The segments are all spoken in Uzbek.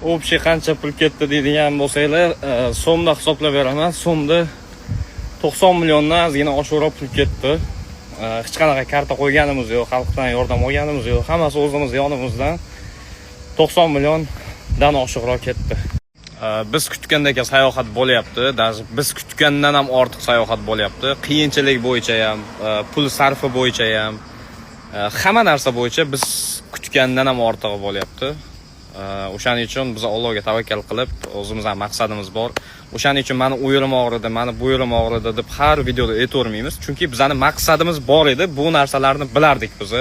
Общий qancha pul ketdi deydigan bo'lsanglar, so'mda hisoblab beraman. So'mda 90 milliondan ozgina oshiqroq pul ketdi. Hech qanaqa karta qo'yganimiz yo'q, xalqdan yordam olganimiz yo'q. Hammasi o'zimiz yonimizdan 90 milliondan oshiqroq ketdi. Biz kutgandek sayohat bo'lyapti. Даже biz kutgandan ham ortiq sayohat bo'lyapti. Qiyinchilik bo'yicha ham, pul sarfi bo'yicha ham, hamma narsa bo'yicha biz kutgandan ham ortig'i bo'lyapti. O'shaning uchun biz Allohga tavakkal qilib, o'zimizning maqsadimiz bor. O'shaning uchun mani u yerim og'ridi, mani bu yerim og'ridi deb har videoda aytavermaymiz. Chunki bizning maqsadimiz bor edi. Bu narsalarni bilardik biz.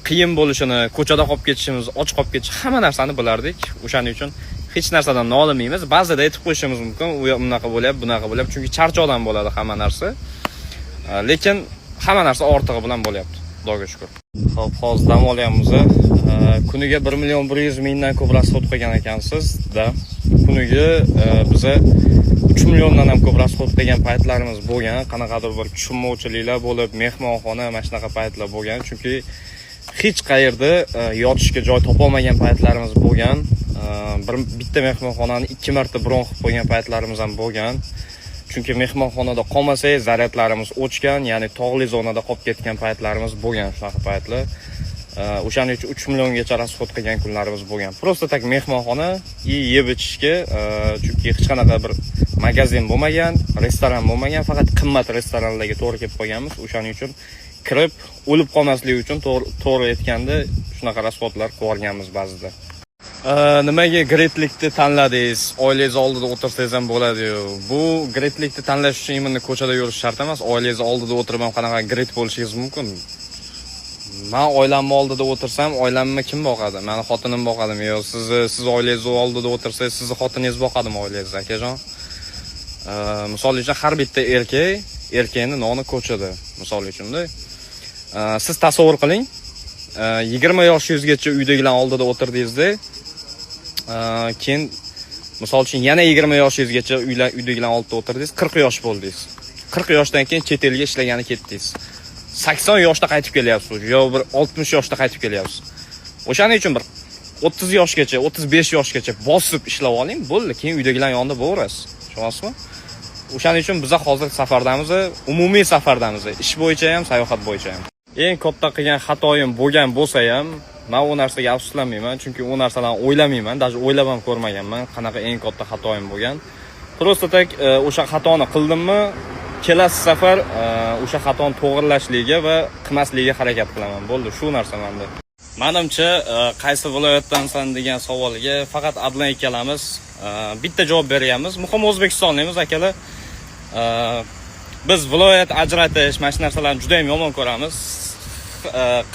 Qiyin bo'lishini, ko'chada qolib ketishimiz, och qolib ketish, hamma narsani bilardik. O'shaning uchun hech narsadan nolimaymiz. Ba'zida aytib qo'yishimiz mumkin, u bunaqa bo'lyapti, bunaqa bo'lyapti, chunki charchoqdan bo'ladi hamma narsa. Lekin hamma narsa ortig'i bilan bo'lyapti. Xudoga shukr. Xo'p, hozir dam olyapmiz. Kuniga 1 million 100 mingdan ko'p расход qilgan ekansiz, da. Kuniga biza 3 milliondan ham ko'p расход qilgan paytlarimiz bo'lgan. Qanaqadir bir tushunmovchiliklar bo'lib, mehmonxona mana shunaqa paytlar bo'lgan. Chunki hech qayerda yotishga joy topolmagan paytlarimiz bo'lgan. Bir bitta mehmonxonani ikki marta bron qilib qo'ygan paytlarimiz ham bo'lgan. Chunki mehmonxonada qolmasak, zaryadlarimiz o'chgan, ya'ni tog'li zonada qolib ketgan paytlarimiz bo'lgan shunaqa paytlar. O'shaning uchun 3 milliongacha расход qilgan kunlarimiz bo'lgan. Просто так mehmonxona и yeb ichishga, chunki hech qanaqa bir magazin bo'lmagan, restoran bo'lmagan, faqat qimmat restoranlarga to'g'ri kelib qolganmiz. O'shaning uchun kirib o'lib qolmaslik uchun to'g'ri aytganda shunaqa расход lar qilib yuborganmiz ba'zida. Nimaga greatlikni tanladingiz? Oilangiz oldida o'tirsangiz ham bo'ladi-yu. Bu greatlikni tanlash uchun именно ko'chada yurish shart emas. Oilangiz oldida o'tirib ham qanaqa great bo'lishingiz mumkin. Man oilamni oldida o'tirsam, oilamni kim boqadi? Mani xotinim boqadimi yo sizni, siz oilangiz oldida o'tirsangiz, sizni xotiningiz boqadimi oilangizni, akajon? Misol uchun, har bitta erkak, erkakni noni ko'chada, misol uchunda. Siz tasavvur qiling, 20 yoshingizgacha uydagilar oldida o'tirdingizda, keyin misol uchun yana 20 yoshingizgacha uydagilar oldida o'tirdingiz, 40 yosh bo'ldingiz. 40 yoshdan keyin chet elga ishlagani ketdingiz. 80 yoshda qaytib kelyapsiz yo bir 60 yoshda qaytib kelyapsiz. O'shaning uchun bir 30 yoshgacha, 35 yoshgacha bosib ishlab oling, bo'ldi, keyin uydagilar yonida bo'laverasiz. Tushunasizmi? O'shaning uchun biza hozir safardamiz, umumiy safardamiz. Ish bo'yicha ham, sayohat bo'yicha ham. Eng katta qilgan xatoyim bo'lgan bo'lsa ham, men u narsaga afsuslanmayman, chunki u narsalarni o'ylamayman, даже o'ylab ham ko'rmaganman, qanaqa eng katta xatoyim bo'lgan. Просто так o'sha xatoni qildimmi, kelasi safar o'sha xatoni to'g'irlashligiga va qilmasligiga harakat qilaman. Bo'ldi, shu narsa menda. Manimcha, qaysi viloyatdansan degan savolga faqat Adlan ikkalamiz bitta javob berganmiz. Muhimi, o'zbekistonlikmiz, akalar. Biz viloyat ajratish, mana shu narsalarni juda ham yomon ko'ramiz.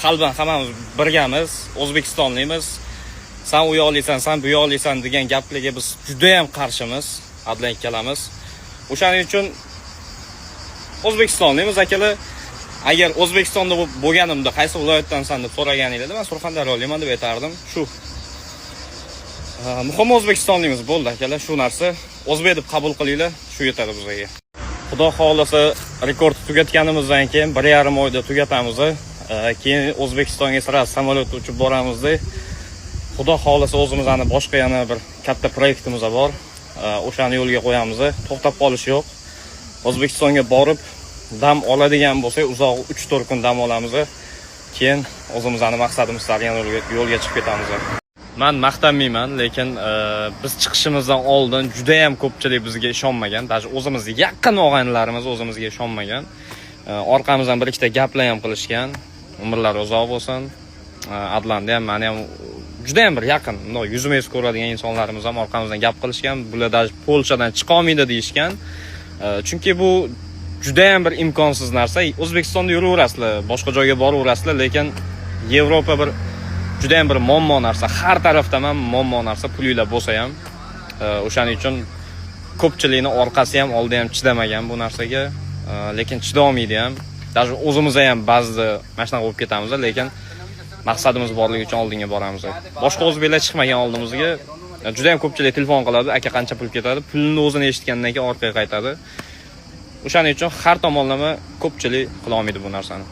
Qalban hammamiz birgamiz, o'zbekistonlikmiz. San u yoqlisan, san bu yoqlisan degan gaplarga biz juda ham qarshimiz, Adlan ikkalamiz. O'shaning uchun o'zbekistonlikmiz, akalar. Agar O'zbekistonda bo'lganimda qaysi viloyatdansan deb so'raganinglarda, man Surxondaryolikman deb aytardim. Shu. Muhimi, o'zbekistonlikmiz, bo'ldi, akalar, shu narsa. O'zbek deb qabul qilinglar, shu yetadi bizga. Xudo xohlasa, rekordni tugatganimizdan keyin 1,5 oyda tugatamiz. Keyin O'zbekistonga sira samolyotda uchib boramizda. Xudo xohlasa, o'zimizni boshqa yana bir katta proyektimiz bor. O'shani yo'lga qo'yamiz. To'xtab qolish yo'q. O'zbekistonga borib dam oladigan bo'lsak, uzoq 3-4 kun dam olamiz. Keyin o'zimizni maqsadimiz sari yana yo'lga chiqib ketamiz. Man maqtanmayman, lekin biz chiqishimizdan oldin juda ham ko'pchilik bizga ishonmagan, даже o'zimizni yaqin og'aynilarimiz o'zimizga ishonmagan. Orqamizdan bir ikkita gaplar ham qilishgan. Umrlari uzoq bo'lsin. Adlanni ham, mani ham juda ham bir yaqin, bundoq yuzma yuz ko'radigan insonlarimiz ham orqamizdan gap qilishgan. Bular даже Polshadan chiqolmaydi deyishgan. Chunki bu juda ham bir imkonsiz narsa. O'zbekistonda yuraverasizlar, boshqa joyga boraverasizlar, lekin Yevropa bir juda ham bir muammo narsa. Har tarafdan ham muammo narsa, pulinglar bo'lsa ham. O'shaning uchun ko'pchilikni orqasi ham, oldi ham chidamagan bu narsaga. Lekin chidolmaydi ham. Даже o'zimiz ham ba'zida mana shunaqa bo'lib ketamiz, lekin maqsadimiz borligi uchun oldinga boramiz. Boshqa o'zbeklar chiqmagan oldimizga. Juda ham ko'pchilik telefon qiladi, aka, qancha pul ketadi? Pulni o'zini eshitgandan keyin orqaga qaytadi. O'shaning uchun har tomonlama ko'pchilik qila olmaydi bu narsani.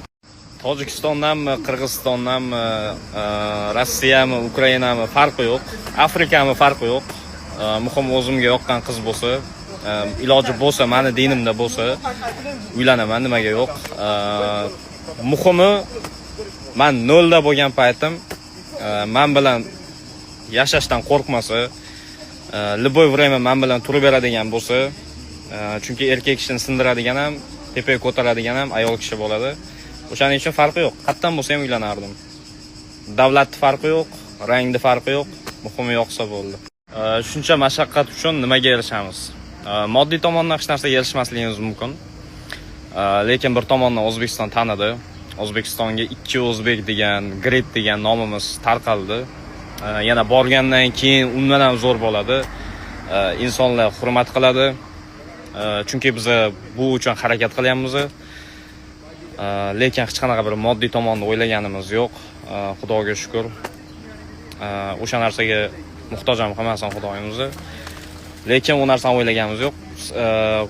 Tojikistondanmi, Qirg'izistondanmi, Rossiyami, Ukrainami, farqi yo'q, Afrikami, farqi yo'q. Muhim o'zimga yoqqan qiz bo'lsa, iloji bo'lsa mani dinimda bo'lsa, uylanaman, nimaga yo'q. Muhimi man nolda bo'lgan paytim man bilan yashashdan qo'rqmasa, любой время man bilan turib beradigan bo'lsa, chunki erkak kishini sindiradigan ham, tepaga ko'taradigan ham ayol kishi bo'ladi. O'shaning uchun farqi yo'q, qayerdan bo'lsa ham uylanardim. Davlatni farqi yo'q, rangni farqi yo'q, muhimi yoqsa bo'ldi. Shuncha mashaqqat uchun nimaga erishamiz? Moddiy tomondan hech narsaga erishmasligimiz mumkin. Lekin bir tomondan O'zbekiston tanidi. O'zbekistonga ikki o'zbek degan, great degan nomimiz tarqaldi. Yana borgandan keyin undan ham zo'r bo'ladi. Insonlar hurmat qiladi. Chunki biz bu uchun harakat qilyapmiz. Lekin hech qanaqa bir moddiy tomonni o'ylaganimiz yo'q. Xudoga shukur. O'sha narsaga muhtoj ham qilmasin Xudoyimizni. Lekin u narsani o'ylaganimiz yo'q.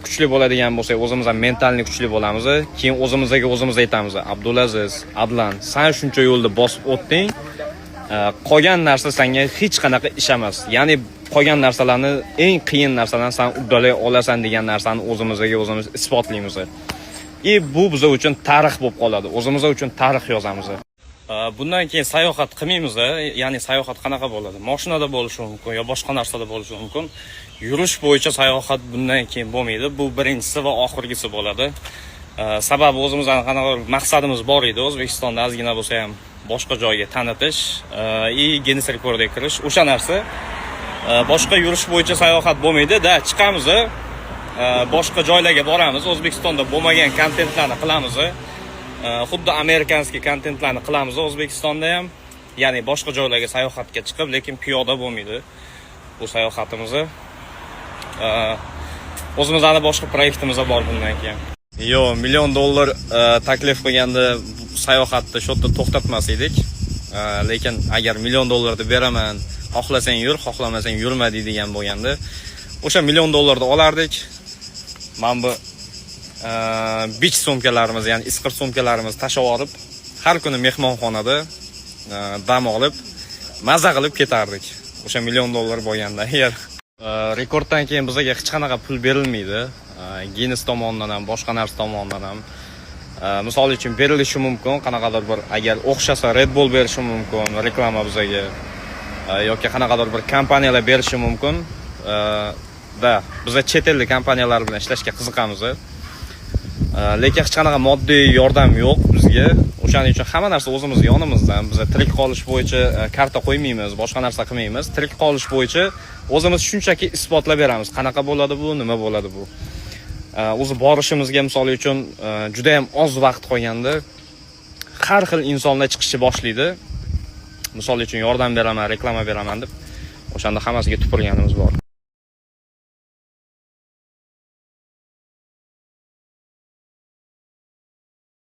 Kuchli bo'ladigan bo'lsak, o'zimiz ham ментальный kuchli bo'lamiz. Keyin o'zimizga o'zimiz aytamiz: "Abdulaziz, Adlan, san shuncha yo'lni bosib o'tding. Qolgan narsa senga hech qanaqa ish emas. Ya'ni qolgan narsalarni, eng qiyin narsalarni san uddalay olasan" degan narsani o'zimizga o'zimiz isbotlaymiz. И bu biz uchun tarix bo'lib qoladi. O'zimiz uchun tarix yozamiz. Bundan keyin sayohat qilmaymiz, ya'ni sayohat qanaqa bo'ladi? Mashinada bo'lishi mumkin yo boshqa narsada bo'lishi mumkin. Yurish bo'yicha sayohat bundan keyin bo'lmaydi. Bu birinchisi va oxirgisi bo'ladi. Sababi o'zimizning qanaqa bir maqsadimiz bor edi. O'zbekistonda ozgina bo'lsa ham boshqa joyga tanitish и Ginnes rekordiga kirish. O'sha narsa. Boshqa yurish bo'yicha sayohat bo'lmaydi. Да, chiqamiz, boshqa joylarga boramiz. O'zbekistonda bo'lmagan kontentlarni qilamiz. Xuddi американский kontentlarni qilamiz O'zbekistonda ham. Ya'ni boshqa joylarga sayohatga chiqib, lekin piyoda bo'lmaydi bu sayohatimiz. O'zimizni boshqa proyektimiz bor bundan keyin. Yo'q, million dollar taklif qilganda sayohatni shu yerda to'xtatmas edik. Lekin agar million dollarni beraman, xohlasang yur, xohlamasang yurma deydigan bo'lganda, o'sha million dollarni olardik. Mana bu бич sumkalarimiz, ya'ni isqirt sumkalarimizni tashlab olib, har kuni mehmonxonada dam olib, maza qilib ketardik. O'sha million dollar bo'lganda agar. Rekorddan keyin bizga hech qanaqa pul berilmaydi. Guinness tomonidan ham, boshqa narsa tomonidan ham. Misol uchun berilishi mumkin, qanaqadir bir, agar o'xshasa, Red Bull berishi mumkin reklama bizaga. Yoki qanaqadir bir kompaniyalar berishi mumkin. Да, biza chet ellik kompaniyalar bilan ishlashga qiziqamiz. Lekin hech qanaqa moddiy yordam yo'q bizga. O'shaning uchun hamma narsa o'zimiz yonimizdan. Biz tirik qolish bo'yicha karta qo'ymaymiz, boshqa narsa qilmaymiz. Tirik qolish bo'yicha o'zimiz shunchaki isbotlab beramiz. Qanaqa bo'ladi bu, nima bo'ladi bu. O'zi borishimizga, misol uchun, juda ham oz vaqt qolganda har xil insonlar chiqishni boshlaydi. Misol uchun, yordam beraman, reklama beraman deb, o'shanda hammasiga tupurganimiz bor.